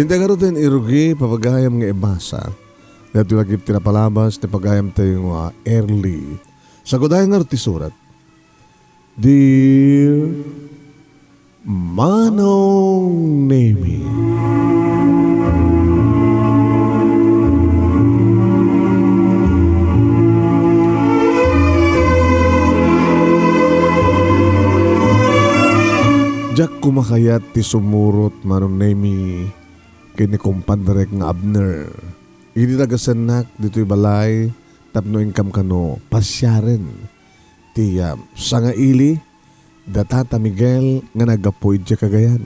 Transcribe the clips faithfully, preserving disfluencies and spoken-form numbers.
Inday ngaruden irugi, papagayam nga ibasa. Daytoy lagip ti napalabas ti pagayam tayo nga early. Sagudayan ngarud ti surat. Dear Manong Nemi. Diak kumakayat ti sumurot, Manong Nemi, ken ni kumpadrek nga Abner. Idi nagasennak ditoy balay tapno inkam kano pasiaren ti, ah, sangaili da Tata Miguel nga naggapu idiay Cagayan.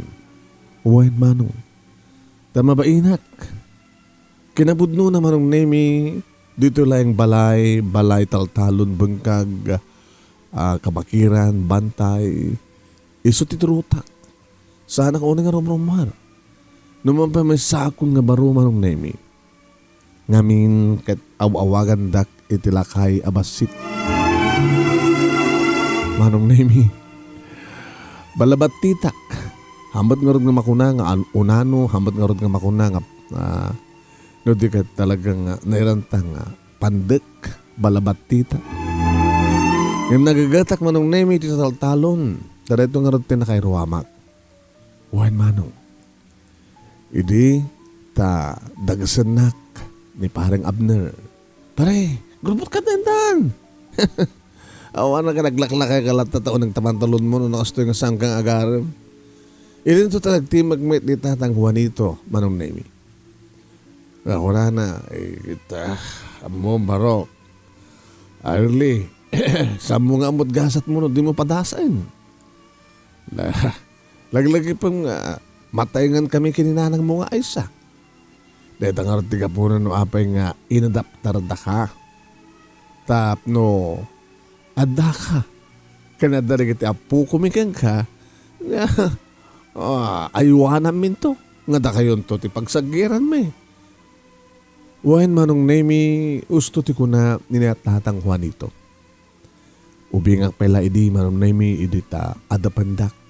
Wen, Manong. Ta mabainak. Kinapudnona, Manong Nemi, ditoy laeng balay, balay taltalon, bengkag, ah, kabakiran, bantay. Isu ti turutak. Saanak unay nga rumrummuar. No mapamaysaakon nga baro, Manong Nemi. Ngamin ket aw-awagandak iti lakay a bassit. Manong Nemi, balabattitak. Hambat ngarud nga makuna nga an-, unano, hambat ngarud nga makuna nga, ah, no di ket talagang, ah, nairantang, ah, pandek, balabattitak. Ngem nagagetak, Manong Nemi, ti tataltalon. Ta daytoy ngarud ti nakairuamak. Wen, Manong. Idi ta dagesennak ni Pareng Abner. Pare, gurbutka daytan! Awan nga naglaklakay ka latta ta uneg ta pantalonmo no kastoy nga saan ka nga agarem. Idinto ta nagtimmek met ni Tatang Juanito, Manong Nemi. Nga kunana, eh, ita, ammo, barok. Arli, saanmo nga ammot gasatmo no dimo padasen? La-, laglagipem nga mataengan kami ken ni nanangmo nga Aisa. Dayta ngarud ti gapuna no apay nga inadaptardaka. Tapno addaka ken adda dagiti appokomi kenka, nga, ah, aywanamminto nga dakayonto ti pagsaggeranmi. Wen, Manong Nemi, usto ti kuna ni Tatang Juanito. Ubingak pay la idi, Manong Nemi, idi ta adapendak.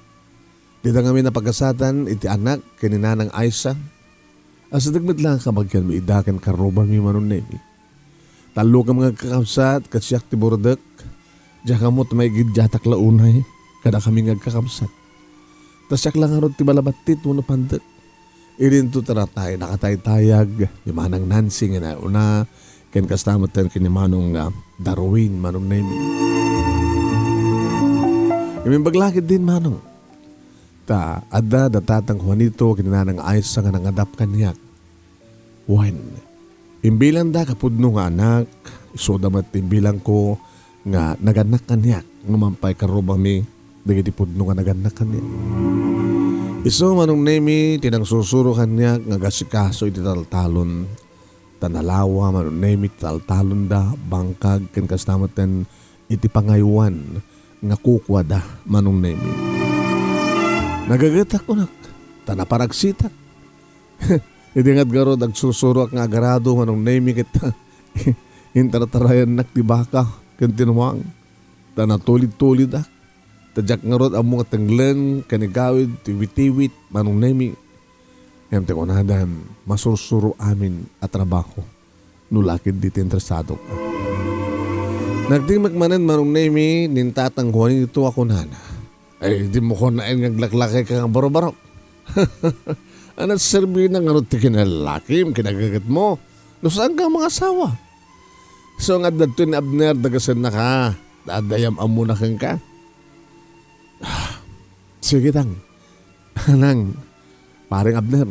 Dita ngamin a pagasatan iti anak ken ni Nanang Aisa. Asideg met la nga kabagianmi ida ken karrubami, Manong Nemi. Tallokem nga agkakabsat ket siak ti burutek. Diak ammo ti maigiddiatak la unay kadakami nga agkakabsat. Ta siak la ngarud ti balabattit wenno pandek. Idinto ti ratay, nakataytayag ni Manang Nancy nga nauna, ken kasta met ken ni Manong, ah, Darwin, Manong Nemi. Imimbag la ketdin, Manong. Ta adda da Tatang Juanito ken ni Nanang Aisa nga nangadap kaniak. Wen, imbilanda nga pudno nga anak, isuda met ti imbilangko nga nagannak kaniak, no mapan pay karrubami dagiti pudno nga nagannak kaniak. Isu, Manong Nemi, ti nangsursuro kaniak nga agasikaso iti taltalon. Ta nalawa, Manong Nemi, ti taltalonda, bangkag, ken kasta met iti pangaywan nga kukuada, Manong Nemi. Nagagetak, kunak, ta naparaksitak. Idi ngarud agsursuroak nga agarado, Manong Nemi, ket intartarayannak ti baka ken ti nuang, ta natulid-tulidak. Ta diak ngarud ammo nga tenglen ken igawid ti witiwit, Manong Nemi. Ngem ti kunadan, masursuroamin a trabaho no la ketdi ti interesadok. Nagdingmek manen, Manong Nemi, ni Tatang Juanito a kunana, "Ay, dimo kunaen nga aglaklakay ka nga barubaro. Ania ti serbina ngarud ti kinalakim, kinagegetmo, no saan ka mangasawa? Isu nga adda ditoy ni Abner, dagesennaka, ta adda yam-ammona kenka." "Ah, sige, tang. Nang, Pareng Abner.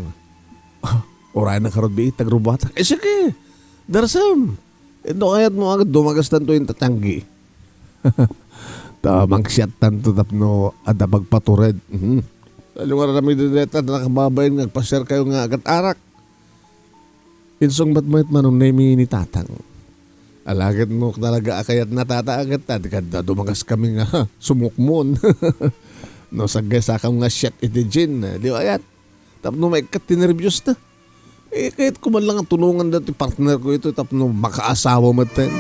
Ah, urayna ngarud biit, ta agrubuatak." "Eh, sige. Darsem. Inno kayatmo nga dumagastanto inta tanggi?" Ta mangsiattanto tapno adda pagpatured. Mhm. Tallo nga aramiden dayta, nakababain nga agpasiarkayo nga agat-arak. Insungbat met, Manong Nemi, ni Tatang. "Ala ket no talaga a kayatna, Tata, ket ta, di kadda dumagaskami nga sumukmon. No saggaysakam nga siak iti gin, di ayat. Tapno maikkat ti nerbiosna. Eh, kayatko man lang a tulonganda ti partnerko itoy tapno makaasawa metten."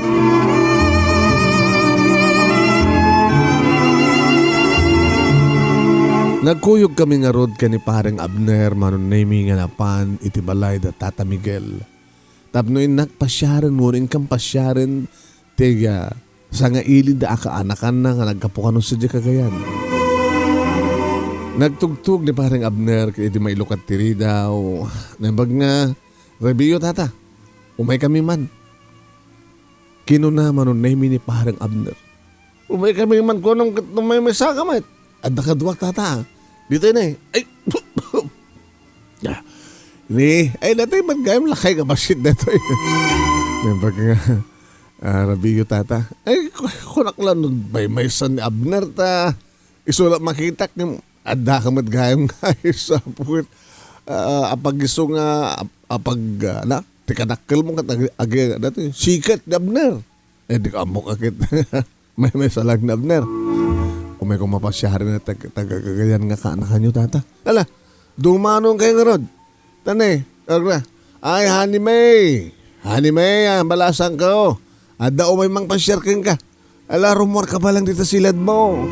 Nagkuyogkami ngarud ken ni Pareng Abner, Manong Nemi, nga napan iti balay da Tata Miguel. Tapno innak pasiaren, wenno inkam pasiaren ti, ah, sangailid a kaanakanna nga naggapu kano sadiay Cagayan. Nagtugtog ni Pareng Abner ket idi mailukat ti ridaw, naimbag nga, "Rebiyo, Tata, umaykami man." Kinuna Manong Nemi ni Pareng Abner. "Umaykami man kunam ket umaymay saka met. Adda kaduak, Tata. Ditoy ne." Ay, ni, ay, natay man gayam lakay nga bassit datoy. Naimbag nga, ah, "Rebiyo, Tata." Ay, ku-, kunak lang no maymaysan ni Abner ta. Isu la makitak nga adda ka met gayam nga isu a puet, ah, apag-isu nga ap-, apag-, ah, na, ti kadakkelmo ket agi-, agi-, dati, sikat ni Abner. Eh, di ka ammok a ket maymaysa laeng ni Abner. Umayko mapasiaren a tag-, taga-Cagayan nga kaanakanyo, Tata. Ala, dumanon kayo ngarud. Tane, agra. Ay, Honey May. Honey May, ah, balasanko. Adda umay mangpasiar kenka. Ala, rummuarka balang dita siledmo.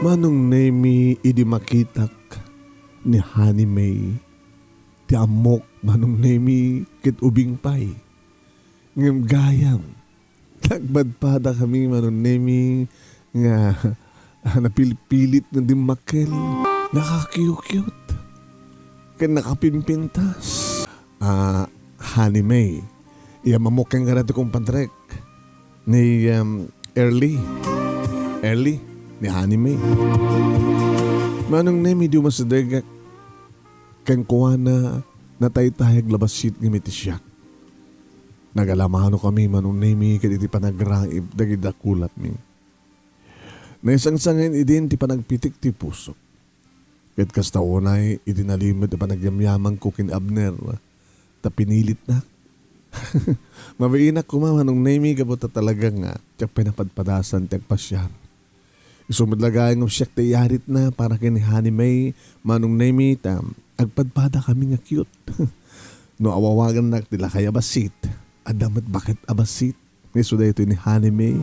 Manong Nemi, idi makitak ni Honey May, ti ammok, Manong Nemi, ket ubing pay. Ngem gayam, nagpadpadakami, Manong Nemi, nga, ah, napilpilit nga dimmakkel. Nakakiukiut. Ken nakapimpintas. Ah, Honey May, iyammamok kenka dati, kumpadrek, ni, um, Early. Early, ni Honey May. Manong Nemi, di umasideg kenkuana, nataytayag la bassit ngem iti siak. Nagalamanokami, Manong Nemi, ket iti panagraib dagiti dakulapmi. Naisangsangen idin ti panagpitik ti pusok. Ket kasta unay iti nalimed a panagyamyamanko ken Abner, ta pinilitnak. Mabiinak koma, Manong Nemi, gapu ta talaga nga diak pay napadpadasan ti agpasiar. Isu met la gayam no siak ti iyaritna para ken ni Honey May, Manong Nemi, ta agpadpadakami nga cute. No awawagannak ti lakay a bassit, adda met baket a bassit. Isu daytoy ni Honey May.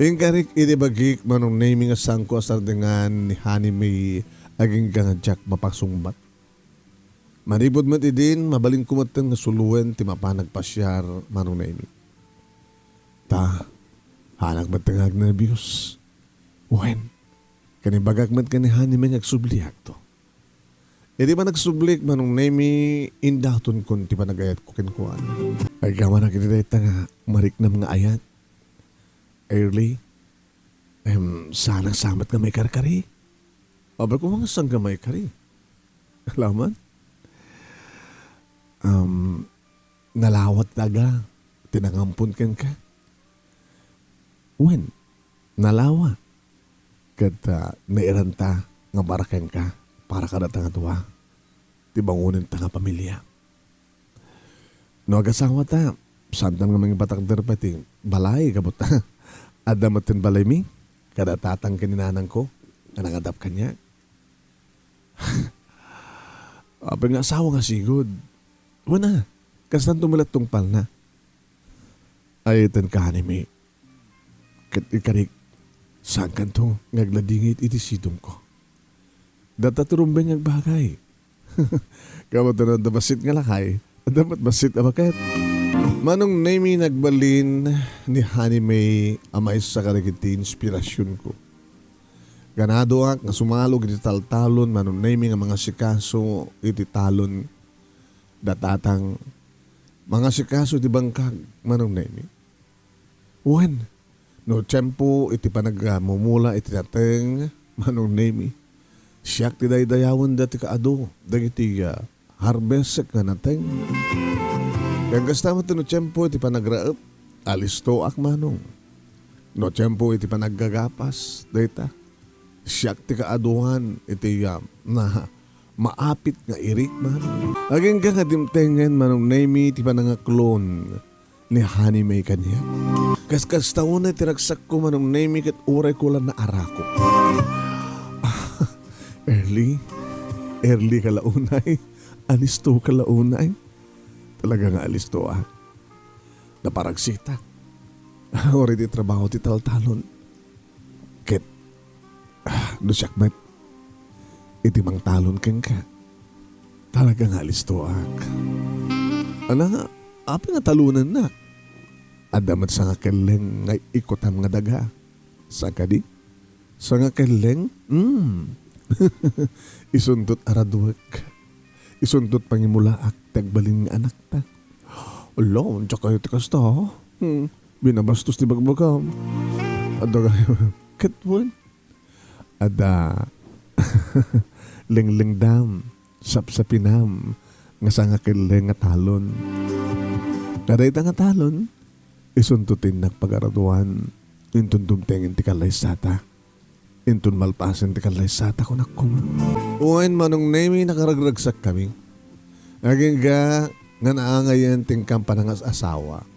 Inkarik idi bagik, Manong Nemi, nga saanko a sardengan ni Honey May agingga nga diak mapasungbat. Manipud met idin, mabalinko metten nga suloen ti mapan agpasiar, Manong Nemi. Ta, haanak metten nga agnerbios. Wen, ken imbagak met ken ni Honey May nga agsubliakto. Idi panagsublik, Manong Nemi, indatonkon ti panagayatko kenkuana. Agyamanak iti dayta nga mariknam nga ayat. Early, em, saanak sa met nga maikarkari. Abe, koma, saan ka maikari? Alaman? Em, nalawa ti daga ti nangampon kenka. Wen, nalawa. Ket, ah, nairanta nga para kenka, para kadata nga dua, ti bangonenta nga pamilia. No agasawata, saantan nga mangibatakder pay ti balay, gapu ta adda metten balaymi, kada tatang ken ni nanangko, nga nangadap kaniak. Apay nga asawa nga sigud. Wen a, kastanto met la tungpalna. Ay, itan kaanimi. Ket ikarik, saankanto nga agladingit iti sidongko. Data ti rumbeng nga agbagay. Kabaton adda bassit nga lakay, adda met bassit a baket. Manong Nemi, nagbalin ni Honey May a maysa kadagiti inspirasionko. Ganadoak nga sumalog iti taltalon, Manong Nemi, nga mangasikaso iti talon da tatang, mangasikaso iti bangkag, Manong Nemi. Wen, no tiempo iti panagmumula iti nateng, Manong Nemi, siak ti daydayawenda ti kaadu dagiti, ah, harvest nga nateng. Ken kasta met no tiempo iti panagraep, alistoak, Manong. No tiempo iti panaggagapas, dayta, siak ti kaaduan iti, ah, na maapit nga irik, Manong. Agingga nga dimtengen, Manong Nemi, ti panangaklon ni Honey May kaniak. Kaskasta unay ti ragsakko, Manong Nemi, ket urayko la naarako. Ah, Early, Early ka la unay. Alisto ka la unay. Talaga nga alisto, ah. Naparagsita. Uray ti trabaho ti taltalon. Ket, ah, no siak met, iti mangtalon kenka. Talaga nga alistoak. Ana, apay nga talonennak? Adda met sangakelleng nga ikutam nga daga. Saan kadi? Sangakelleng? Mm. Isuntot araduek. Isuntot pangimulaak ti agbalin nga anakta. Ala, diak kayo ti kasta, ha? Hmm. Binabastos ti bagbagam. Adda kayo. Ket wen. Adda. Lenglengdam. Sapsapinam. Nga sangakelleng nga talon. Kadayta nga talon, isunto ti innak pagaraduan. Inton dumtengen ti kallaysata. Inton malpasen ti kallaysata, kunak koma. Wen, Manong Nemi, nakaragragsakkami. Agingga nga naangayen ti inkan panangas-asawa.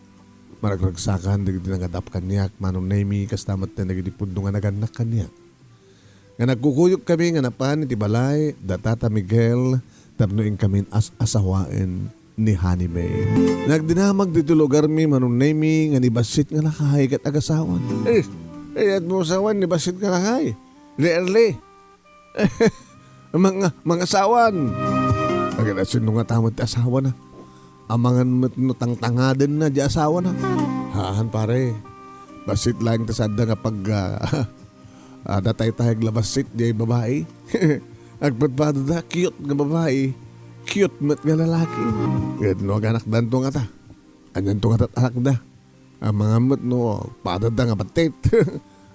Maragragsakan dagiti nangadap kaniak, Manong Nemi, kasta met dagiti pudno nga nagannak kaniak. Nga nagkukuyokkami nga napan iti balay da Tata Miguel tapno inkamin as-asawaen ni Honey May. Nagdinamag ditoy lugarmi, Manong Nemi, nga ni bassit nga lakay ket agasawan. Eh, eh, adda asawan ni bassit nga lakay. Really? Manga-, mangasawan. Agad-, sino nga tama ti asawana? Amangan met no tangtangadenna di asawana. Haan, pare. Bassit laeng ta sadda nga pag, ah, ah, dataytayag la bassit di babai. Agpadpadada, cute nga babai. Cute met nga lalaki. Ket no aganakdanto ngata? Anianto ngata anakda? Amangan met no padada nga batit.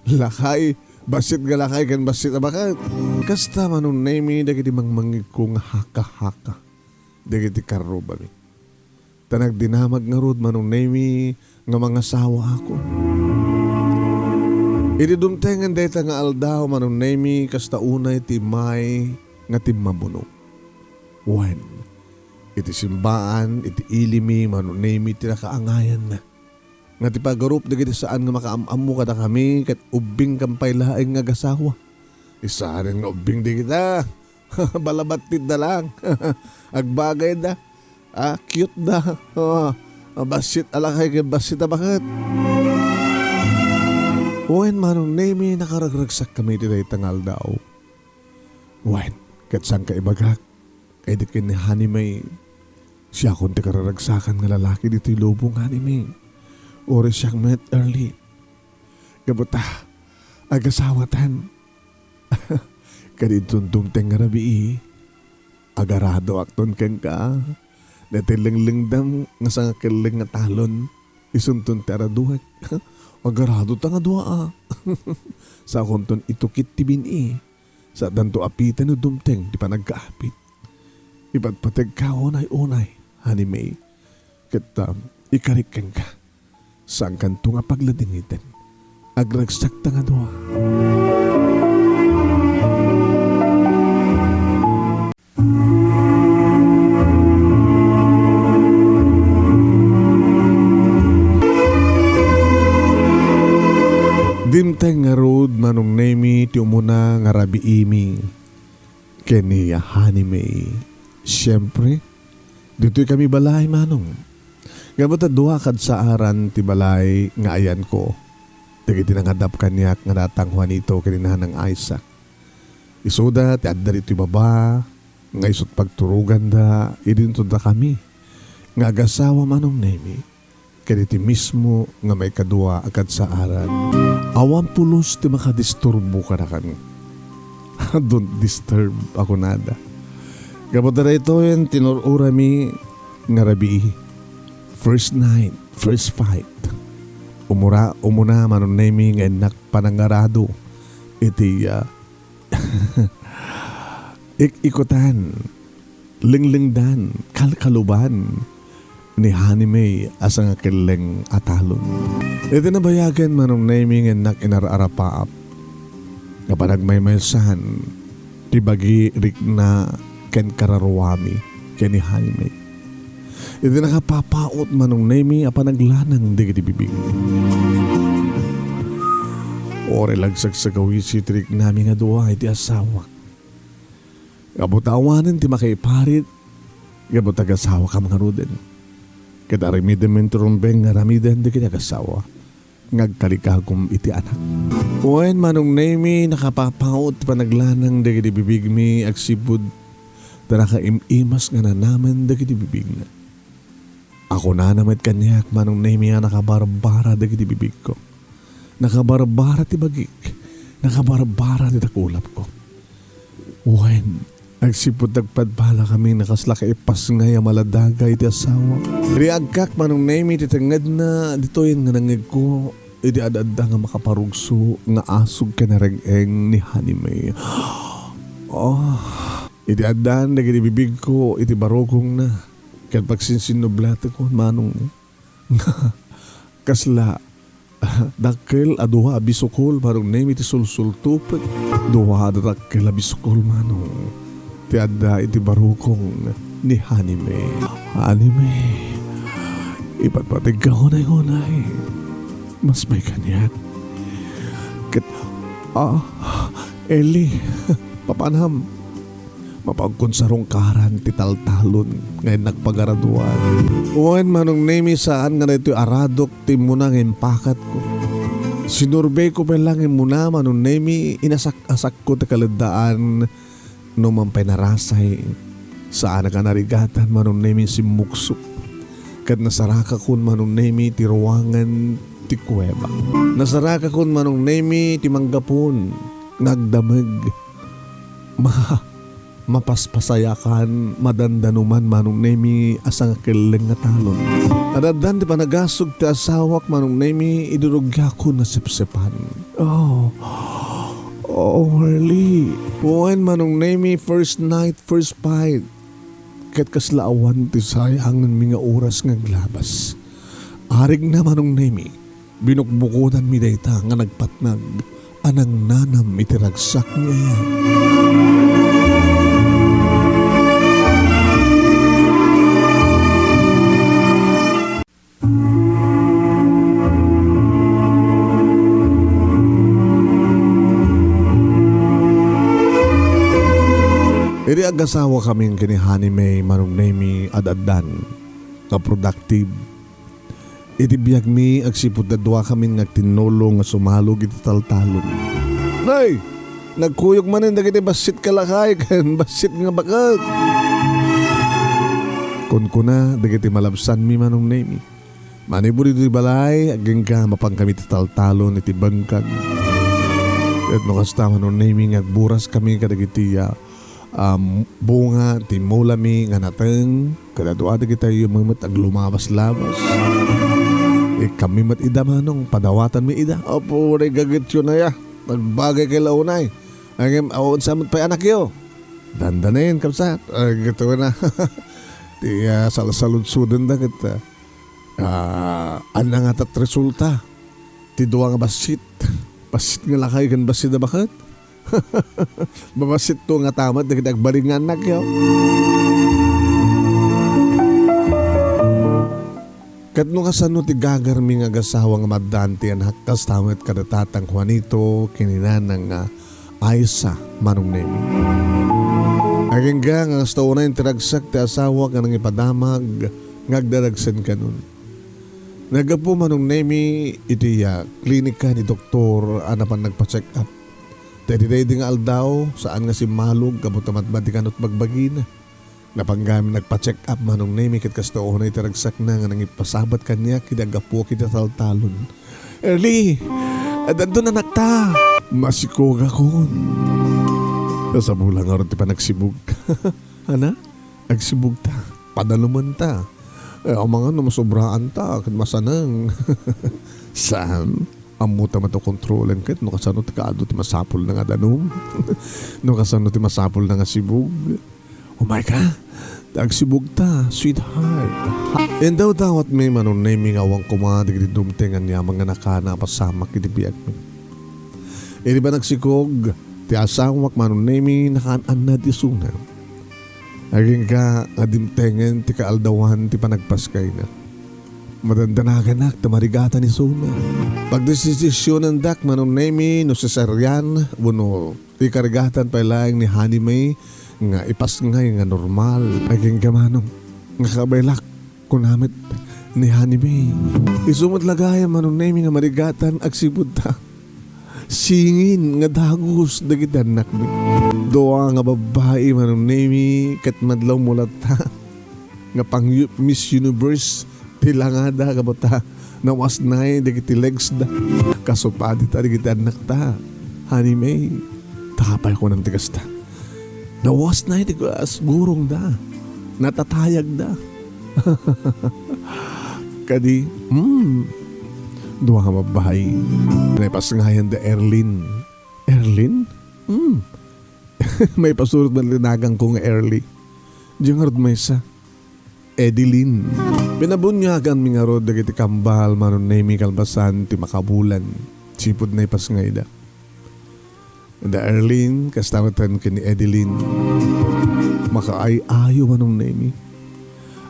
Lakay, bassit nga lakay ken bassit a baket. Kasta, Manong Nemi, dagiti mangmangngegko nga haka-haka dagiti karrubami. Ta nagdinamag ngarud, Manong Nemi, nga mangasawaakon. Idi dumtengen dayta nga aldaw, Manong Nemi, kasta unay ti immay nga timmabuno. Wen, iti simbaan, iti ilimi, Manong Nemi, ti nakaangayanna. Nga ti pagarup dagiti saan nga makaam-ammo kadakami ket ubbingkan pay laeng nga agasawa. Isaanen nga ubbing dagita. Balabattidda lang. Agbagayda. Ah, cute da. Ah, bassit a lakay ken bassit a baket. Wen, Manong Nemi, nakaragragsakkami iti dayta nga aldaw. Wen, ket saan ka ibagak? Ket ken ni Honey May, siakon ti kararagsakan nga lalaki ditoy lubong, Honey May. Uray siak met, Early. Gapu ta, agasawaten. Ket inton dumteng nga rabii, agaradoakton kenka. Daytoy lenglengdam nga sangakelleng nga talon, isunton ti araduek. Agaradotan nga dua, a. Sakonton itukit ti bin-i. Saanto a piten no dumteng ti panagkaapit. Ipatpategka unay-unay, Honey May. Ket, um, ikarik kenka. Saankanto nga pagladingiten. Agragsakta nga dua. Dimteng ngarud, Manong Nemi, ti umuna nga rabiimi ken ni Honey May. Siempre, ditoy kami balay, Manong. Gapu ta dua kadsaaran ti balay nga ayanko dagiti nangadap kaniak nga Tatang Juanito ken ni Nanang Isaac. Isuda ti adda ditoy baba nga isut' pagturoganda idi inton dakami nga agasawa, Manong Nemi, ken iti mismo nga maikadua a kadsaaran. Awan pulos ti makadisturbo kadakami. Don't disturb, a kunada. Gapu ta daytoyen ti inur-urami nga rabii. First night, first fight. Umura-, umuna, Manong Nemi, nga innak panangarado iti, ah, ik-ikutan, lenglengdan, kalkaluban ni Honey May a sangakelleng a talon. Iti nabayagen, Manong Nemi, nga innak inar-arapaap nga panagmaymaysan ti bagi, rikna ken kararuami ken ni Honey May. Iti nakapapaut, Manong Nemi, a panaglanang dagiti bibing. Uray la agsagsagawisi ti riknami nga dua iti asawak. Gapu ta awanen ti makaiparit gapu ta agasawakam ngaruden. Ket aramidem ti rumbeng nga aramiden dagiti agasawa nga agtalikagum iti anak. Wen, Manong Nemi, nakapapaut ti panaglanang dagiti bibigmi agsipud ta nakaim-imas nga nanamen dagiti bibigna. Akunana met kaniak, Manong Nemi, a nakabarbara dagiti bibigko. Nakabarbara ti bagik. Nakabarbara ti dakulapko. Wen, agsipud nagpadpadakami, nakasla kaipasngay a maladaga iti asawa. Riagkak, Manong Nemi, ti tengngedna, ditoyen nga nangngegko iti ad-adda nga makaparugso nga asug ken areg-eng ni Honey May. Oh, iti addan dagiti bibigko iti barukongna, ket pagsinsinnublatekon, Manong. Kasla dakkel a dua a bisukol, Manong Nemi, ti sulsultupek. Dua a dakkel a bisukol, Manong, ti adda iti barukong ni Honey May. Honey May, ipatpategka unay-unay. Masmay kaniak. Ket, ah, Eli, papanam. Mapaagkon sarungkaran ti taltalon nga innak pagaraduan. Wen, Manong Nemi, saan nga daytoy aradok ti immuna nga impakatko. Sinurbeyko pay lang immuna, Manong Nemi, inasak-asakko ti kaleddaan no man pay narasay. Saan a narigatan, Manong Nemi, simmuksok. Ket nasarakakon, Manong Nemi, ti ruangan ti kuweba. Nasarakakon, Manong Nemi, ti manggapon nga agdameg. Ma-, mapaspasayakan, madandanuman, Manong Nemi, a sangakelleng nga talon. Ad-addan ti panagasug ti asawak, Manong Nemi, idi rugiakon nasepsepan. Oh, oh, Marley. Wen, Manong Nemi, first night, first fight. Ket kasla awan ti sayangenmi nga oras nga aglabas. Arigna, Manong Nemi. Binukbukodanmi dayta nga nagpatnag a nangnanam iti ragsak nga ayan. Idi agasawakami ken ni Honey May, Manong Nemi, ad-addan nga productive iti biagmi, agsipud ta duakami nga agtinnulong nga sumalog iti taltalon. Nay! Nagkuyog manen dagiti bassit nga lakay ken bassit nga baket. Kunkuna dagiti malabsanmi, Manong Nemi. Manipud iti balay, agingga mapankami ti taltalon iti bengkag. Ket no kasta, Manong Nemi, nga agburas kami kadagiti, ah, um, bunga ti mulami nga nateng, kadadua dagiti ayyo met aglumabas-labas. Ikkami met ida, Manong, padawatanmi ida. Apo, uray gagityo na ya. Nagbagay kay launay. Agem, awan sa met pay anakyo. Dandanen, kabsat. Ay, gito na. Ti, ah, salsaludsodenda ket, ah, ah, ania ngata ti resulta? Ti dua nga bassit. Bassit nga lakay ken bassit a baket. Babassit to nga tamat dagiti agbalin nga annakyo. Ket no kasano ti gagarmi nga agasawa nga maaddaan ti anak, kasta met kada tatang Juanito ken ni nanang nga Aiza, Manong Nemi. Agingga nga kasta unay ti ragsak ti asawak nga nangipadamag nga agdaragsen kanon. Naggapu, Manong Nemi, iti, ah, klinika ni doktor a napan nagpa-check up. Ta iti daydi nga aldaw, saan nga simmalog, gapu ta matmati kano ti bagbagina. Napan gayam nagpa-check up, Manong Nemi, ket kasta unay ti ragsakna nga nangipasabat kaniak idi aggapuak iti taltalon. Erli, ad-adun anakta! Masikogakon. Kasabula ngarud ti panagsibug. Ana? Agsibugta. Padalumenta. Eh, amangan no masobraanta, ket masaneng. Saan? Ammota mato kontrolen ket no kasano ti kaadu ti masapulna nga danum. No kasano ti masapulna nga sibug. Umay ka? Agsibugta, sweetheart. Indawdawatmi, Manong Nemi, nga awan koma dagiti dumteng aniaman nga nakana a pasamak iti biagmi. Idi panagsikog ti asawak, Manong Nemi, nakaan-annad isuna. Agingga nga dimtengen ti kaaldawan ti panagpaskayna. Madandanaganak ta marigatan isuna. Pagdesisisyonendak, Manong Nemi, no cesarean wenno ikarigatan pay laeng ni Honey May nga ipasngay nga normal. Agingga, Manong, nga kabaylak, kuna met ni Honey May. Isu met la gayam, Manong Nemi, nga marigatan agsipud ta singin nga dagus dagiti annakmi. Dua nga babbai, Manong Nemi, ket madlaw mulatta nga pang Miss Universe ti langada, gapu ta nawasnay dagiti legs da. Kasu padi ta dagiti annakta, Honey May. Tapay kunam ti kasta. Nawasnay ti gas-, gurongda. Natatayagda. Kadi, hmm, dua nga babbai. Naipasngayan da Erlin. Erlin? Hmm. Maipasurot man ti naganko nga Erli. Diay ngarud maysa. Edeline. Pinabuniaganmi ngarud dagiti kambal, Manong Nemi, kalpasan ti makabulan. Sipud naipasngayda. Da Erlin, kasta met ken ni Edeline. Makaay-ayo, Manong Nemi.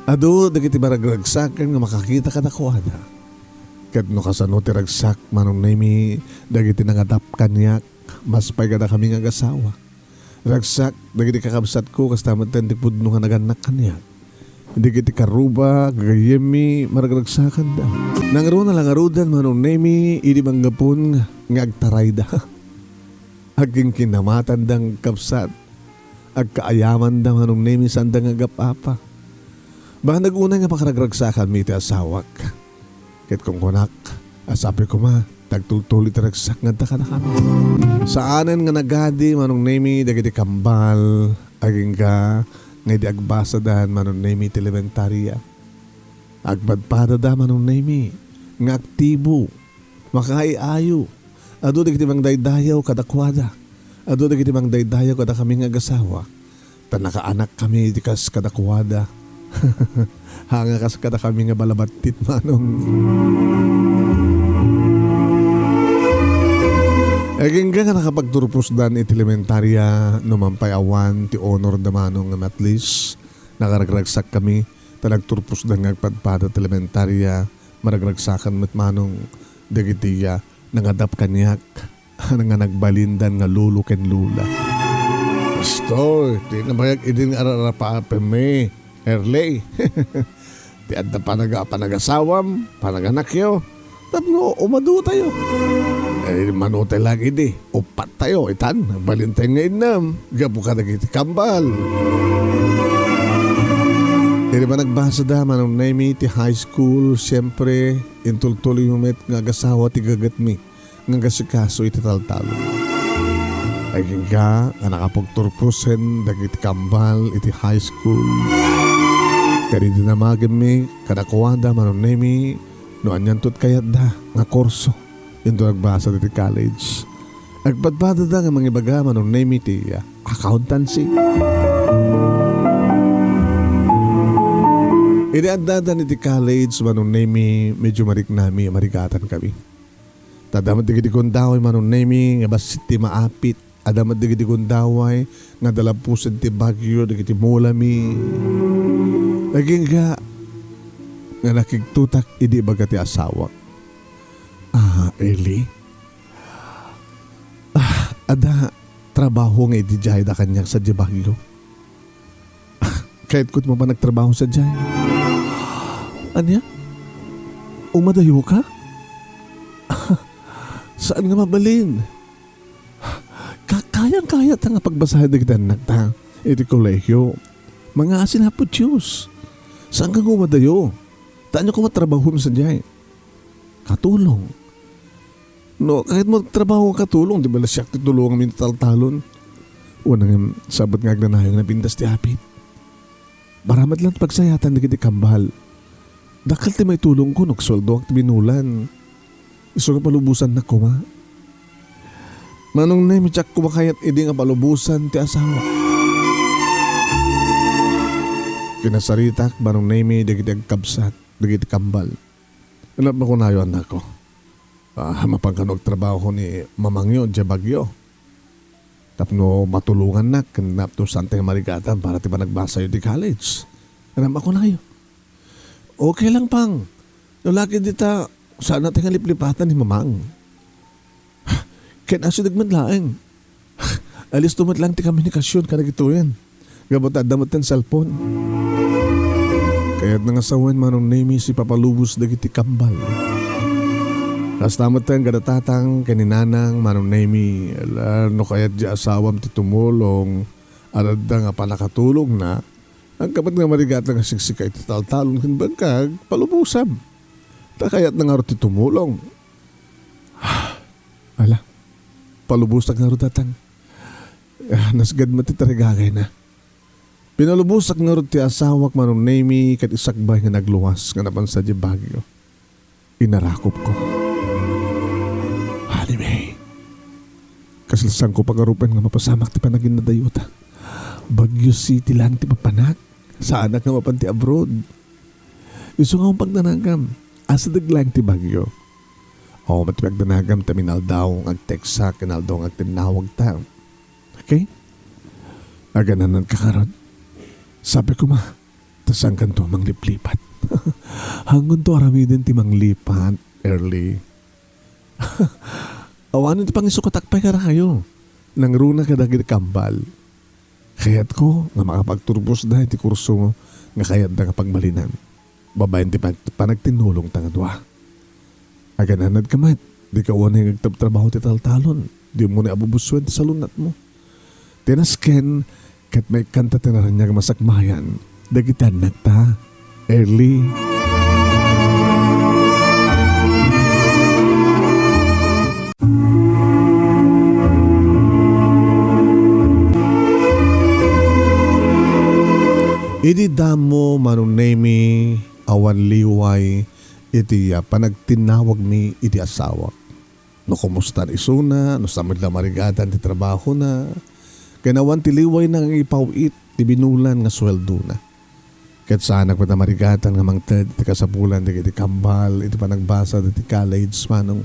Adu dagiti maragragsakan nga makakita kadakuada. Ket no kasano ti ragsak, Manong Nemi, dagiti nangadap kaniak, mas pay kadakami nga agasawa. Ragsak dagiti kakabsatko, kasta met ti pudno nga nagannak kaniak. Dagiti karuba, gagayyemmi, maragragsakanda. Nangruna la ngaruden, Manong Nemi, idi manggapun nga agtarayda. Agkinkinnamatanda nga agkabsat. Agkaayamanda, Manong Nemi, saanda nga agap-apa. Banag unay nga pakaragragsakanmi iti asawak. Ket kunkunak, a sapay koma, tagtultuloy ti ragsak nga adda kadakami. Saanen nga nagadi, Manong Nemi, dagiti kambal, agingga nga idi agbasadan, Manong Nemi, ti elementaria. Agpadpadada, Manong Nemi, nga aktibo, makaay-ayo. Adu dagiti mangdaydayaw kadakuada. Adu dagiti mangdaydayaw kadakami nga agasawa. Ta nakaanakkami iti kas kadakuada. Haan nga kas kadakami nga balabattit, Manong. Agingga nga nakapagturposdan iti elementaria, no man pay awan ti honor da, Manong, ngem at least nakaragragsakkami ta nagturposdan nga agpadpada ti elementaria, maragragsakan met, Manong, dagiti, ah, nangadap kaniak. Nga nagbalindan nga lolo ken lola. Bastoy, ti nabayag idin nga ararapapenmi, Erli. Ti adda panaga-, panagasawam, panaganakyo, tapno umadutayo. Eh, manutay lang idi, upat tayo, itan, balintay nga innam, gapu kadagiti kambal. Idi managbasa da, Manong Nemi, ti high school, siyempre, intultuloy mo met nga agasawa ti gagetmi nga agasikaso iti taltalon. Agingga nga nakapagturposen dagiti kambal iti high school. Kadi dinamagenmi kadakuada, Manong Nemi, no anianto ti kayatda nga kurso inton nagbasa iti college. Agpadpadada nga mangibaga, Manong Nemi, ti accountancy. Idi addadan iti college, Manong Nemi, medyo mariknami, marigatan kami. Ta adda met dagiti gundaway, Manong Nemi, nga bassit ti maapit. Adda met dagiti gundaway nga dalapusen ti bagyo dagiti mulami. Agingga nga nakigtotak idi ibaga ti asawak. Ah, Eli? Ah, adda trabaho nga idiay da kaniak sadiay bagyo. Kayatko ti mapan agtrabaho sadiay. Ania? Umadayoka? Saan nga mabalin? Ka-, kayang-kayata nga pagbasahen dagiti annakta iti kolehio. Mangngaasin, Apo Dios. Saanka nga umadayo? Ta ania koma trabahom sadiay? Katulong. No, kayatmo agtrabaho nga katulong, di bala siak ti tulongam iti taltalon? Wen, ngem, sabet nga agnanayon nga napintas ti apit. Para met laeng ti pagsayatan dagiti kambal. Dakkel ti maitulongko no agsueldoak ti binulan. Isu nga palubosannak koma. Manong Nemi, diak koma kayat idi nga palubosan ti asawak. Kinasaritak, Manong Nemi, dagiti agkabsat, dagiti kambal. Ania ti makunayo, annakko? Ah, mapan kano agtrabaho ni mamangyo idiay Baguio. Tapno matulongannak ken napno saanta nga marigatan para ti panagbasayo iti college. Ania ti makunayo? Okay lang, Pang. No la ket dita, saanna ti nga liplipatan ni Mamang. Ken asideg met laeng. Alisto met laeng ti komunikasion kadagitoyen. Gapu ta adda met ti cellphone. Kayatna nga sawen, Manong Nemi, ti ipapalubos dagiti kambal. Kasta met ken kada tatang ken ni nanang, Manong Nemi, ala, no kayat ti asawam ti tumulong, adda nga pannakatulongna, agka met nga marigatan nga siksika iti taltalon ken bangkag, palubosam. Ta kayatna ngarud ti tumulong. Ala, palubosak ngarud tatang. Ah, nasgad met ti tarigagayna. Pinalubosak ngarud ti asawak, Manong Nemi, ket isakbay nga nagluas nga napan sadiay Baguio. Inarakopko. Honey May, kasla saanko pagarupen nga mapasamak ti panaginadayota. Baguio City laeng ti papanak. Saanak nga mapan ti abroad. Isu nga pagdanagam. Asideg laeng ti Baguio. Awan met ti pagdanagam ta minaldaw nga agteksak, inaldaw nga agtinnawagta. Okay? Aganananka ngarud. Sapay koma, ta saankanto a mangliplipat. Hangonto aramiden ti manglipat, Early. Awanen ti pangisukatak pay kadakayo. Nangruna kadagiti kambal. Kayatko nga makapagturbosda iti kurso nga kayatda nga pagbalinan. Babaen ti pag-, panagtinnulongta nga dua. Agananadka met, dika unay nga agtrabtrabaho ti taltalon, dimo ni abubusoen ti salunatmo. Ti nasken, ket maikkanta ti naraniag a masakmayan dagiti annakta, Early. Idi damo, Manong Nemi, awan liway iti, ah, panagtinnawagmi iti asawak. No kumustan isuna, no saan met la marigatan ti trabahona, ken awan ti liwayna nga ipaw-it ti binulan nga sueldona. Ket saanak met a marigatan nga mangted iti kasapulan dagiti kambal iti panagbasa dagiti college, Manong.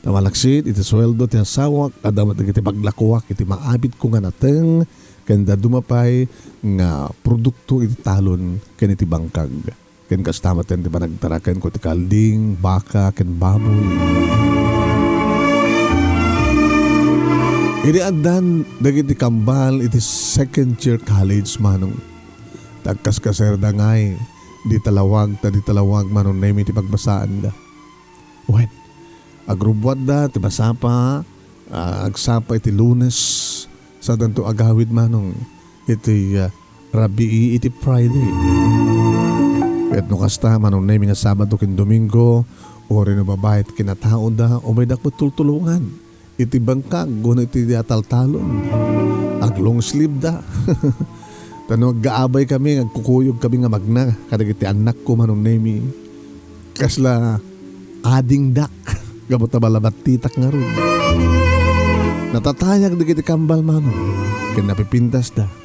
Ta malaksid iti sueldo ti asawak, adda met dagiti paglakoak iti maabitko nga nateng ken dadduma pay nga produkto iti talon ken iti bangkag. Ken kasta met ti panagtarakenko ti kalding, baka, ken baboy. Idi addan dagiti kambal iti second year college, Manong, ta agkaskasayarda ngay, di talawag ta di talawag, Manong Nemi, ti pagbasaanda. Wen, agrubbuatda ti masapa, ah, agsapa iti Lunes, sadanto agawid, Manong, iti, ah, rabii iti Friday. Ket no kasta, Manong Nemi, nga Sabado ken Domingo, uray no babai ti kinataoda, umaydak met tultulongan iti bangkag wenno iti taltalon. Ag-long sleeve da. Ta no aggaabay kami, agkukuyog kami nga magna kadagiti annakko, Manong Nemi. Kasla adingdak, gapu ta balabattitak ngarud. Natatayag dagiti kambal, Manong, ken napipintasda.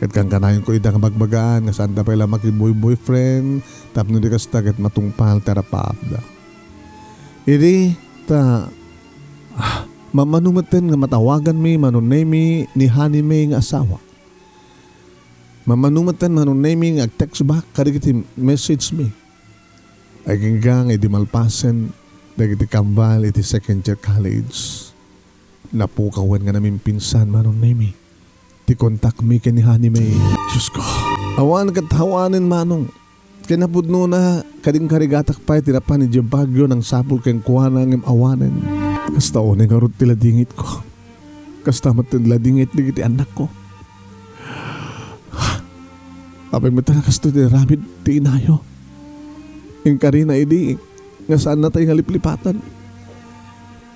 Ket kankanayonko ida nga bagbagaan nga saanda pay la makiboy-boyfriend, tapno di kasta ket matungpal ti arapaapda. Idi ta, ah, mamano metten nga matawaganmi, Manong Nemi, ni Honey May nga asawa. Mamano metten, Manong Nemi, nga ag-text back kadagiti message mi. Agingga nga idi malpasen dagiti kambal iti second year college, napukawen nga namimpinsan, Manong Nemi, ti kontakmi ken ni Honey May. Diosko, awan ket awanen, Manong. Ken napudnona, kadi inkarigatak pay ti napan idiay Baguio nangsapul kenkuana ngem awanen. Kasta unay ngarud ti ladingitko. Kasta met ti ladingit dagiti annakko. Apay met a kastoy ti aramid ti inayo. Inkarina idi nga saannatay nga liplipatan.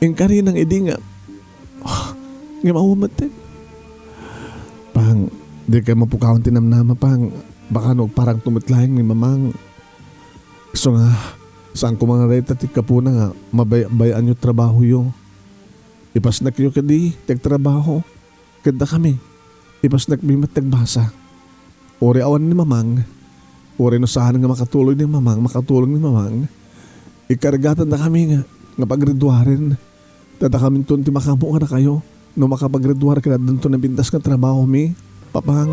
Inkarina idi nga, ah, ngem awan met. Pang, dika mapukawan ti namnama, Pang. Baka no agparangto met laeng ni Mamang. Isu nga, saan koma nga dayta ti gapuna nga mabay-, bay-anyo trabahoyo. Ipasnakyo kadi ti agtrabaho. Ket dakami, ipasnakmi met ti agbasa. Uray awan ni Mamang, uray no saan nga makatulong ni Mamang, makatulong ni Mamang, ikarigatan dakami nga, nga pagriduaren. Ta dakaminton ti makaammo kadakayo no makapagriduar ket addanto napintas nga trabahomi, Papang.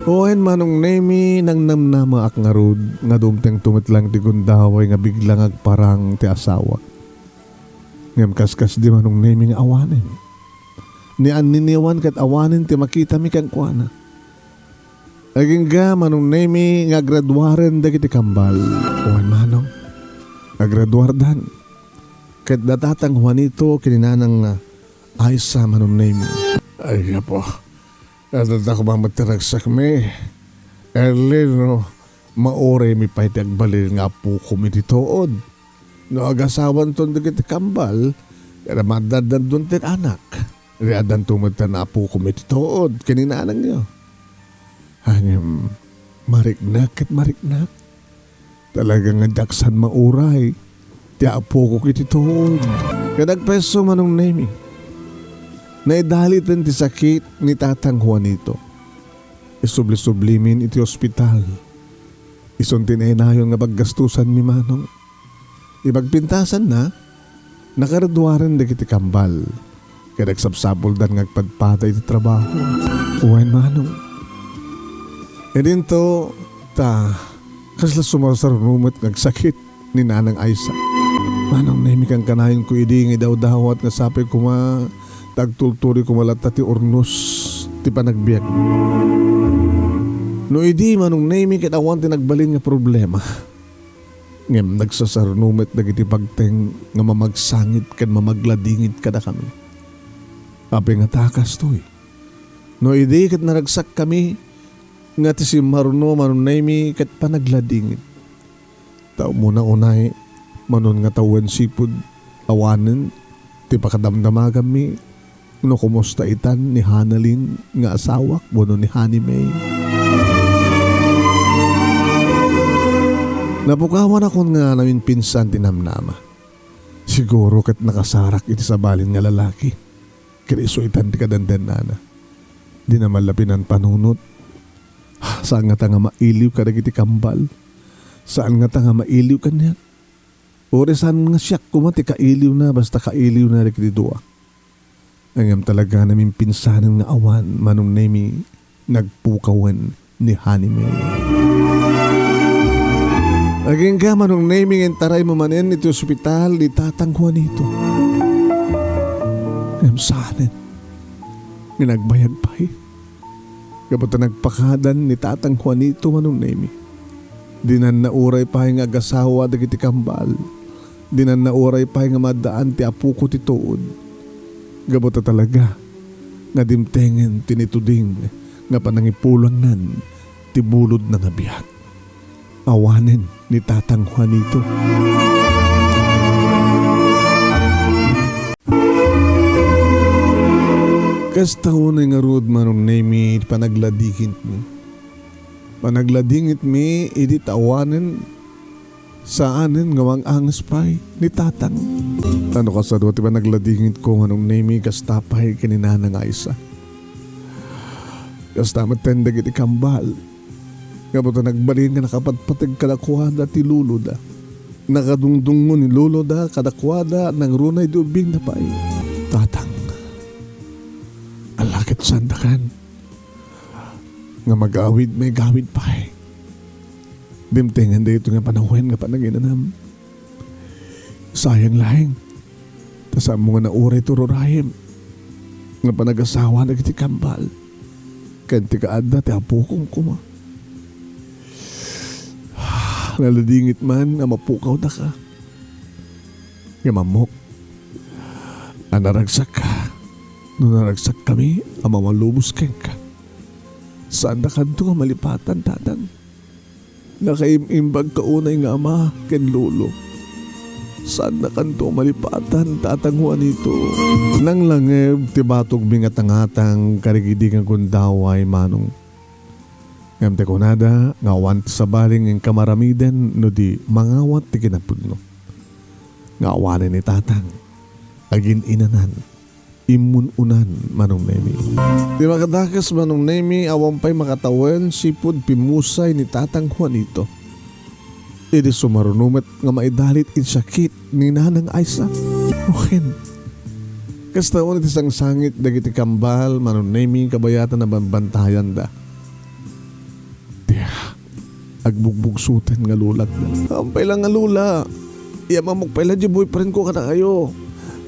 Wen, Manong Nemi, nangnamnamaak ngarud nga dumtengto met laeng ti gundaway nga bigla nga agparang ti asawak. Ngem kaskasdi, Manong Nemi, nga awanen. Ni anniniwan ket awanen ti makitami kenkuana. Agingga, Manong Nemi, nga agraduaren dagiti kambal. Wen, Manong, agraduardan. Ket da Tatang Juanito ken ni Nanang Aisa, Manong Nemi. Ay, apo. Adda koma met ti ragsakmi. Erlin, no, mauraymi pay ti agbalin nga apokom iti tuod. No agasawanton dagiti kambal, ket maddaddandon ti anak. Riadanto met ti apokom iti tuod ken ni nanangyo. Ngem, mariknak ket mariknak. Talaga nga diak saan mauray ti apokok iti tuod. Ket agpayso, Manong Nemi, naidaliten ti sakit ni Tatang Juanito. Isubli-sublimin iti ospital. Isun ti nainayon nga paggastusanmi, Manong. Ipagpintasanna, nakagraduaren dagiti kambal, ket agsapsapuldan nga agpadpada iti trabaho. Wen, Manong. Idinto, ta, kasla sumarsarno met nga agsakit ni Nanang Aisa. Manong Nemi, kankanayonko idi nga idawdawat nga sapay koma ta agtultuloy koma latta ti urnos ti panagbiag. No idi, Manong Nemi, ket awan ti nagbalin nga problema. Ngem nagsasarno met dagiti pagteng nga mamagsangit ken mamagladingit kadakami. Apay ngata a kastoy? No idi ket naragsakkami nga ti simmarno, Manong Nemi, ket panagladingit. Ta umuna unay, Manong, nga tawen sipud awanen ti pakadamdamaganmi no kumusta itan ni Hanalin nga asawak wenno ni Honey May. Napukawanakon nga naminpinsan ti namnama. Siguro ket nakasarak iti sabali nga lalaki. Ket isu itan ti kadandannana. Dina man la pinanpanunot. Saan ngata nga mailiw kadagiti kambal. Saan ngata nga mailiw kaniak. Uray saan nga siak koma ti kailiwna, basta kailiwna dagiti dua. Ngem talaga, naminpinsanen nga awan, Manong Nemi, nagpukawen ni Honey May. Agingga, Manong Nemi, nga intaraymo manen iti ospital ni Tatang Juanito. Ngem saanen nga nagbayag pay. Gapu ta nagpakadan ni Tatang Juanito, Manong Nemi. Dinan nauray pay nga agasawa dagiti kambal. Dinan nauray pay nga maaddaan ti apoko ti tuod. Gapu ta talaga nga dimtengen ti nituding nga panangipulangnan ti bulodna nga biag. Awanen ni Tatang Juanito. Kasta unay ngarud, Manong Nemi, ti panagladingitmi. Panagladingitmi idi ta awanen, saanen nga mangangis pay ni Tatang. Ano kasano ti panagladingitko, Manong Nemi, kasta pay ken ni Nanang Aisa. Kasta met dagiti kambal. Gapu ta nagbalin nga nakapatpateg kadakuada ti loloda. Nakadungdungngo ni loloda kadakuada nangruna idi ubbingda pay. Tatang, ala ket saandakan nga mag-awid maigawid pay. Dimtengen daytoy nga panawen nga panaginanam. Sayang laeng, ta saanmo nga nauray ti ururayem nga panagasawa dagiti kambal ken ti kaadda ti apokon koma. Naladingit man a mapukawdaka. Ngem ammok a naragsakka, no naragsakkami a mamalubos kenka. Saandakanto nga malipatan, Tatang. Nakaim-imbagka unay nga ama ken lolo. Saandakanto malipatan, Tatang Juanito. Nanglangeb ti batogmi nga tangatang kadagidi nga gundaway, Manong. Ngem ti kunada nga awan ti sabali nga inka maramiden no di mangawat ti kinapudno. Nga awanen ni Tatang, agin-inanan, immun-unan, Manong Nemi. Ti makadakes, Manong Nemi, awan pay makatawen sipud pimmusay ni Tatang Juanito. Idi sumaruno met nga maidalit iti sakit ni Nanang Aisa. Wen, kasta unay ti sangsangit dagiti kambal, Manong Nemi, kabayatan a banbantayanda. Ti agbugbugsoten nga lolakda. Ampay la nga lola. Iamamok pay la di boyfriend ko kadakayo.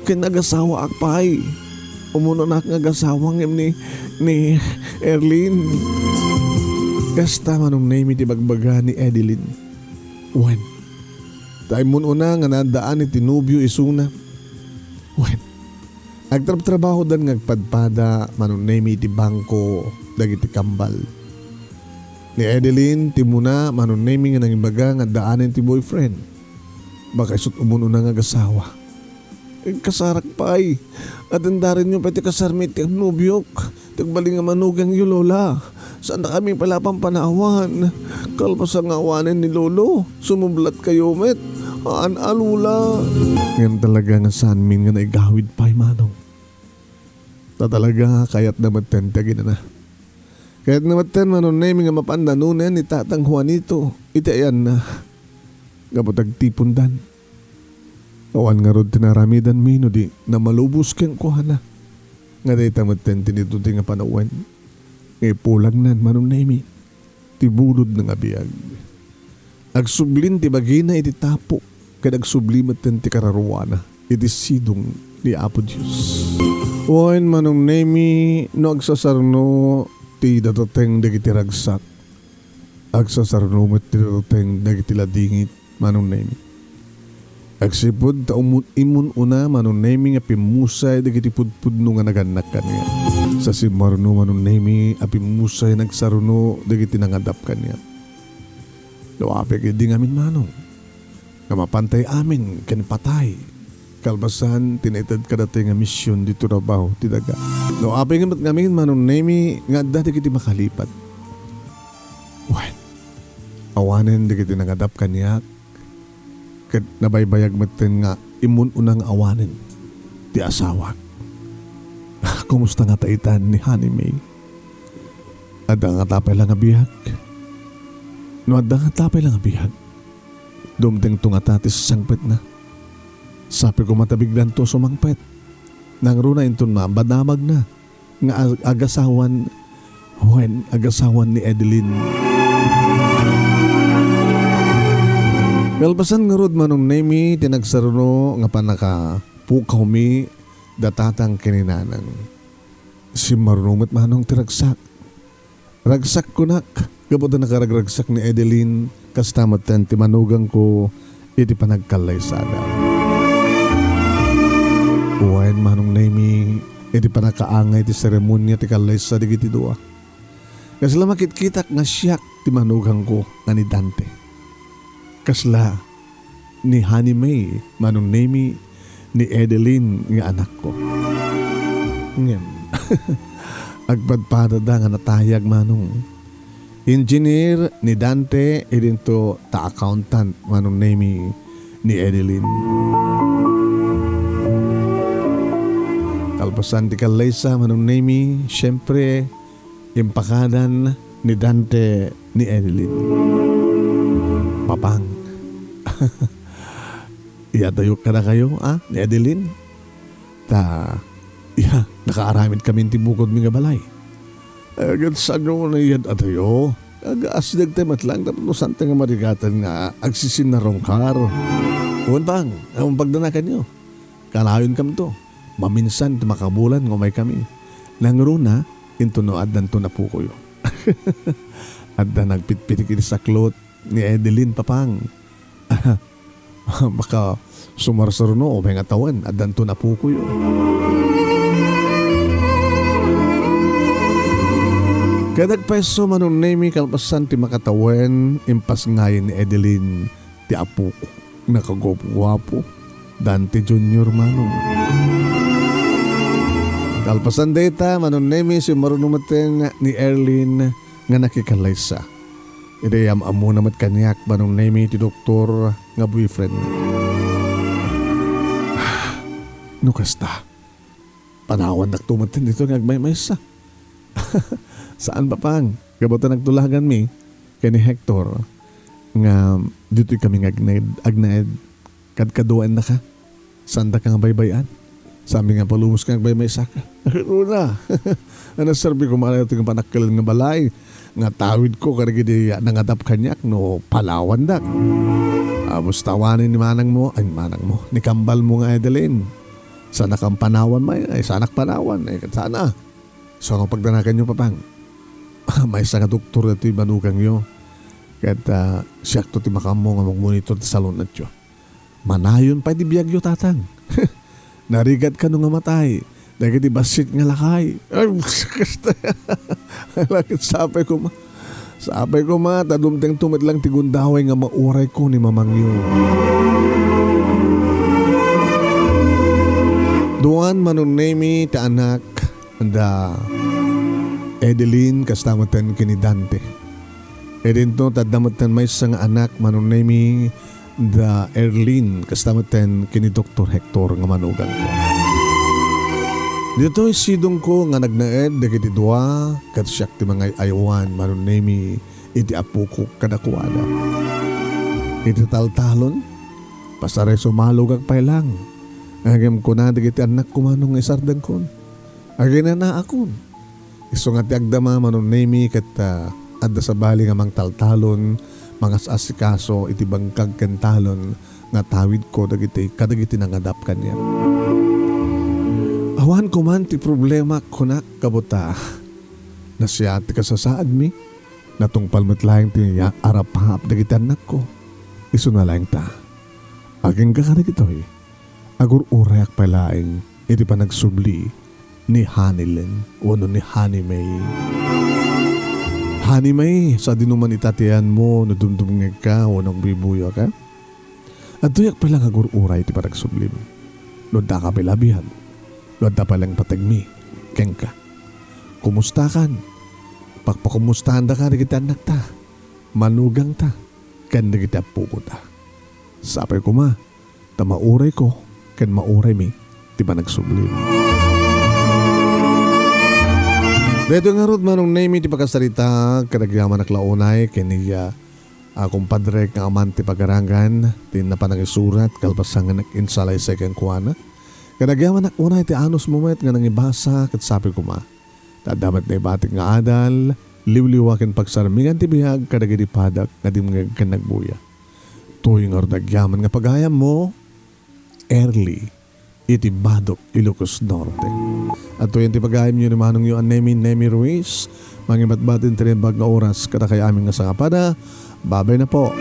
Ken agasawaak pay. Umunanak nga agasawa ngem ni, ni Erlin. Kasta Manong Nemi ti bagbaga ni Edeline. Wen, ta immun-una nga nadaan iti nobio isuna. Wen, agtrabtrabahodan nga agpadpada Manong Nemi iti bangko dagiti kambal. Ni Edeline ti muna Manong Nemi nga nangibaga nga addaanen ti boyfriend. Baka isu't ummun-una nga agasawa. Agkasarak pay. Atendarenyo pay ti kasarmi iti nobiok. Ti agbalin nga manugangyo, Lola. Saandakami pay la pampanawan. Kalpasan nga awanen ni Lolo, sumublatkayo met. Haan a, Lola. Ngem talaga nga saanmin nga naigawid pay, Manong. Ta talaga, kayatna metten ti aginana. Kayatna metten, Manong Nemi, nga mapan nanunen ni Tatang Juanito iti ayanna. Gapu ta agtipondan. Awan ngarud ti naaramidanmi no di namalubos kenkuana nga dayta metten ti nitudi nga panawen nga ipulagnan, Manong Nemi, ti bulodna nga biag. Agsublin ti bagina iti tapo, ket agsubli metten ti kararuana iti sidong ni Apo Dios. Wen, Manong Nemi, no agsasarno ti dadateng dagiti ragsak, agsasarno met ti dadateng dagiti ladingit, Manong Nemi. Agsipud ta umu-, immun-una, Manong Nemi, nga pimmusay dagiti pudpudno nga nagannak kaniak. Sa simmarno, Manong Nemi, a pimmusay nga agsarno dagiti nangadap kaniak. No apay ketdi ngamin, Manong, nga mapantay amin ken patay, kalpasan ti naited kadatayo nga mision ditoy trabaho ti daga. No apay nga met ngamin, Manong Nemi, nga adda dagiti makalipat. Wen, awanen dagiti nangadap kaniak, ket nabaybayag metten nga immun-una nga awanen ti asawak. Kumusta ngata itan ni Honey May? Adda ngata pay la nga biag? No adda ngata pay la nga biag, dumtengto ngata ti sasangpetna. Sapay koma ta biglanto a sumangpet. Nangruna inton madamagna nga ag-, agasawan, wen, agasawan ni Edeline. Kalpasan ngarud, Manong Nemi, ti nagsarno nga pannakapukawmi da tatang ken ni nanang. Simmarno met, Manong, ti ragsak. Ragsak kunak, gapu ta nakaragragsak ni Edeline, kasta metten ti manugangko iti panagkallaysada. Wen, Manong Nemi, iti pannakaangay ti seremonia ti kallaysa dagiti dua, kasla makitkitak nga siak ti manugangko nga ni Dante. Kasla ni Honey May, Manong Nemi, ni Edeline nga anakko. Ngem, agpadpadada nga natayag, Manong. Engineer ni Dante, idinto ta accountant, Manong Nemi, ni Edeline. Kalpasan ti kallaysa, Manong Nemi, siyempre, impakadan ni Dante ni Edeline. Papang, iyatayok kadakayo, a, ni Edeline? Ta, iya, nakaaramidkami iti bukodmi nga balay. Ket saanyo nga iyad-atayo? Agaasdegtay met laeng tapno saantay nga marigaten nga agsisinarungkar. Wen, Pang, awan pagdanakanyo. Kalawinkamto. Maminsan ti makabulan nga umaykami. Nangruna, inton no addanto napukoyo. Adda nagpitpitik iti saklot ni Edeline, Papang. Baka sumarsaruno, umay nga tawen, addanto napukoyo. Ket agpayso, Manong Nemi, kalpasan ti makatawen, impasngayen ni Edeline ti apok, nakaguapguapo, Dante Junior, Manong. Kalpasan dayta, Manong Nemi, simmaruno metten ni Erlin nga nakikallaysa. Idi am-ammona met kaniak, Manong Nemi, ti doktor nga boyfriend. No kasta, panawandakto metten ditoy nga agmaymaysa. Saan, Papang, gapu ta nagtulaganmi ken ni Hector nga ditoy kami nga agnaed, agnaed. Kadkaduaennaka. Saandaka nga baybay-an. Saanmi nga palubos nga agbaymaysaka. Runa. Ano serbi ko man ito nga panakkel nga balay nga tawidko kadagidi nangadap kaniak no palawandak. Abus tawanen ni manangmo, ay manangmo, ni kambalmo nga Edeline. Sana kang panawan may, ay sanak panawan, ay sana. So, ang pagdanakan nyo, Papang? maysa nga doktor daytoy manugangyo. Ket, ah, siakto ti makaammo nga magmonitor ti salun-atyo. Manayon pay ti biagyo, Tatang. Narigat kano nga matay dagiti bassit nga lakay. Ay, sakit. Lakit sapay koma. Sapay koma, ta dumtengto met lang ti gundaway nga maurayko ni mamangyo. Duan, Manong Nemi, ti anak da Edeline, kasta metten ken ni Dante. Idinto, ta adda metten maysa nga anak, Manong Nemi, da Erlin, kasta metten ken ni Doktor Hector nga manugangko. Ditoy sidongko nga nagnaed dagiti dua, ket siak ti mangay-aywan, Manong Nemi, iti apokok kadakuada. Iti taltalon, pasaray sumalogak pay lang. Ngem kuna dagiti annakko, Manong, nga isardengkon. Aginanaakon. Isu nga ti agdama, Manong Nemi, ket, ah, adda sabali nga mangtaltalon, mangas-asikaso iti bangkag ken talon nga tawidko dagiti, kadagiti nangadap kaniak. Awan koman ti problema, kunak, kabota. Nasiat ti kasasaadmi. Natungpal met laeng ti ya-, arapaap dagiti annakko. Isuna laeng ta. Agingga kadagitoy. Agur-urayak pay laeng iti panagsubli ni Honey Lynn wenno ni Honey May. Honey May, sadino man ita ti ayanmo no dumdumngegka wenno agbuybuyaka? Adtoyak pay laeng agur-uray iti panagsublim. No addaka pay la biag, no adda pay laeng pategmi kenka. Kumustakan? Pakpakumustandaka dagiti annakta, manugangta, ken dagiti appokota. Sapay koma, ta maurayko ken mauraymi ti panagsublim. Daytoy ngarud, Manong Nemi, ti pakasarita, ket agyamanak la unay ken ni, ah, a kumpadrek nga aman ti pagaragan ti napanangisurat kalpasan nga nag-insalaysay kenkuana. Ket agyamanak unay ti anusmo met nga nangibasa ket sapay koma. Ta adda met naibatik nga adal, liwliwa ken pagsarmingan ti biag kadagiti padak nga dimngeg ken nagbuya. Toy ngarud agyaman nga pagayammo, Early, iti Badoc, Ilocos Norte. Adtoy ti pagayamyo ni manongyo a Nemi, Nemi Ruiz. Mangibatbat ti naimbag nga oras kadakayo amin nga sangapada. Babay na po.